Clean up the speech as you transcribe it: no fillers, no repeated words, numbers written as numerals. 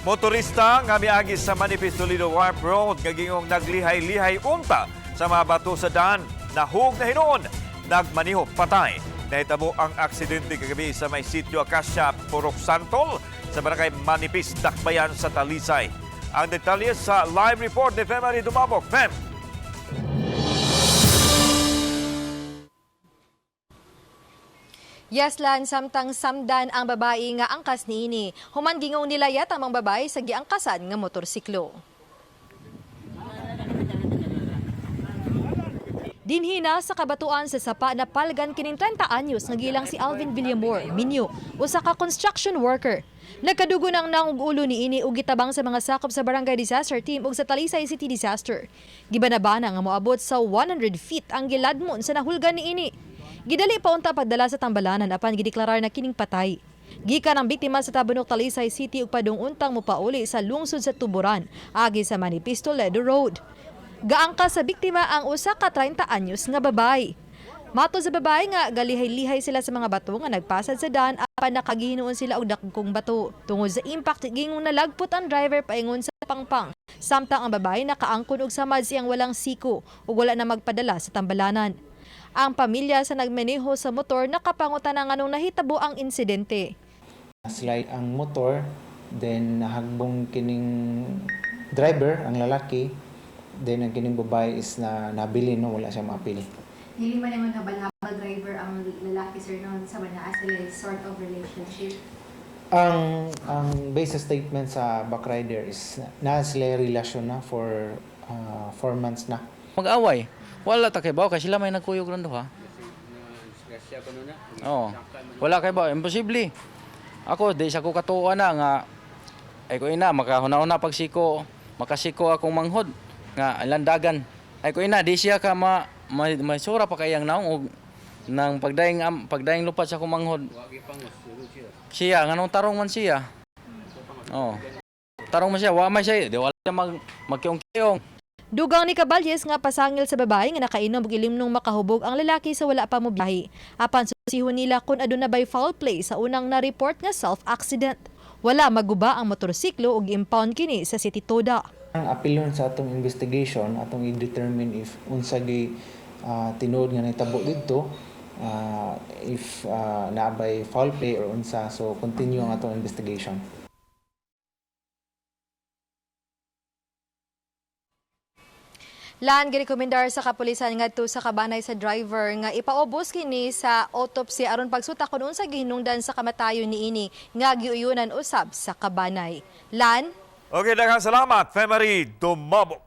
Motorista nga miagi sa Manipis Toledo Wharf Road nga gingong naglihay-lihay unta sa mga bato sa daan, nahug na hinuon, nagmaniho patay. Nahitabo ang aksidente kagabi sa may sitio Acacia, Purok Santol sa barangay Manipis, Dakbayan sa Talisay. Ang detalye sa live report ni Femary Dumabok. Fem! Yes, Lan, samtang samdan ang babae nga angkas niini. Human gingong nilayat ang mga babae sa giangkasan nga motorsiklo. Dinhina sa kabatuan sa sapa na palgan kining 30 anyos nga gilang si Alvin Villamor, Minyo, usa ka construction worker. Nagkadugo ng naong ulo niini ug gitabang sa mga sakop sa Barangay Disaster Team ug sa Talisay City Disaster. Gibanabana nga moabot sa 100 feet ang giladmon sa nahulgan niini. Gidali pa unta pagdala sa tambalanan apan gideklarar na kining patay. Gikan ang biktima sa Tabunok, Talisay City ug padung untang mopauli sa lungsod sa Tuburan agi sa Manipis Toledo Road. Gaangka sa biktima ang usa ka 30 anyos nga babae. Mato sa babae nga galihay-lihay sila sa mga bato nga nagpasad sa daan apan nakagihinuon sila og dakong bato. Tungod sa impact, gingong nalagpot ang driver paingon sa pangpang. Samtang ang babae nakaangkon og samad siyang walang siko ug wala na magpadala sa tambalanan. Ang pamilya sa nagmaneho sa motor nakapangutan nga nganong nahitabo ang insidente. Slide ang motor, then nahagbong kining driver, ang lalaki, then ang kining babae is na nabili, no, wala siya maapil. Dili man naman habal-habal driver ang lalaki, sir, noon sa naa sila sort of relationship? Ang base sa statement sa back rider is na sila relasyon na for 4 months na. Mag-away. Wala ta kay bawo kay sila may nagkuyog ron duha. Oo. Wala kay bawo, imposible. Ako di sa ko katuwa na nga ay ko ina makahuna-una pagsiko, makasiko akong manghod nga landagan. Ay ko ina di siya ka ma, ma maisura pa kayang naong og nang pagdaing pagdaing lupat sa akong manghod. Siya nganong tarong man siya. Oo. Tarong man siya, wa man siya, di wala siya mag magkiong-kiong. Dugang ni Caballes nga pasangil sa babae nga nakainom og ilimnong makahubog ang lalaki sa wala pa mobiyahe. Apan susihon nila kung aduna bay foul play sa unang na-report nga self-accident. Wala maguba ang motorsiklo ug impound kini sa City Toda. Ang apilon sa atong investigation, atong i-determine if unsa gi tinuod nga nahitabo didto, if naa bay foul play or unsa, so continue ang atong investigation. Lan, girekomendar sa kapulisan ngadto sa kabanay sa driver nga ipaubos kini sa autopsy aron pagsuta kun unsa gihinungdan sa kamatayon niini nga giuyunan usab sa kabanay. Lan. Okay, daghang salamat, Femary Dumabok.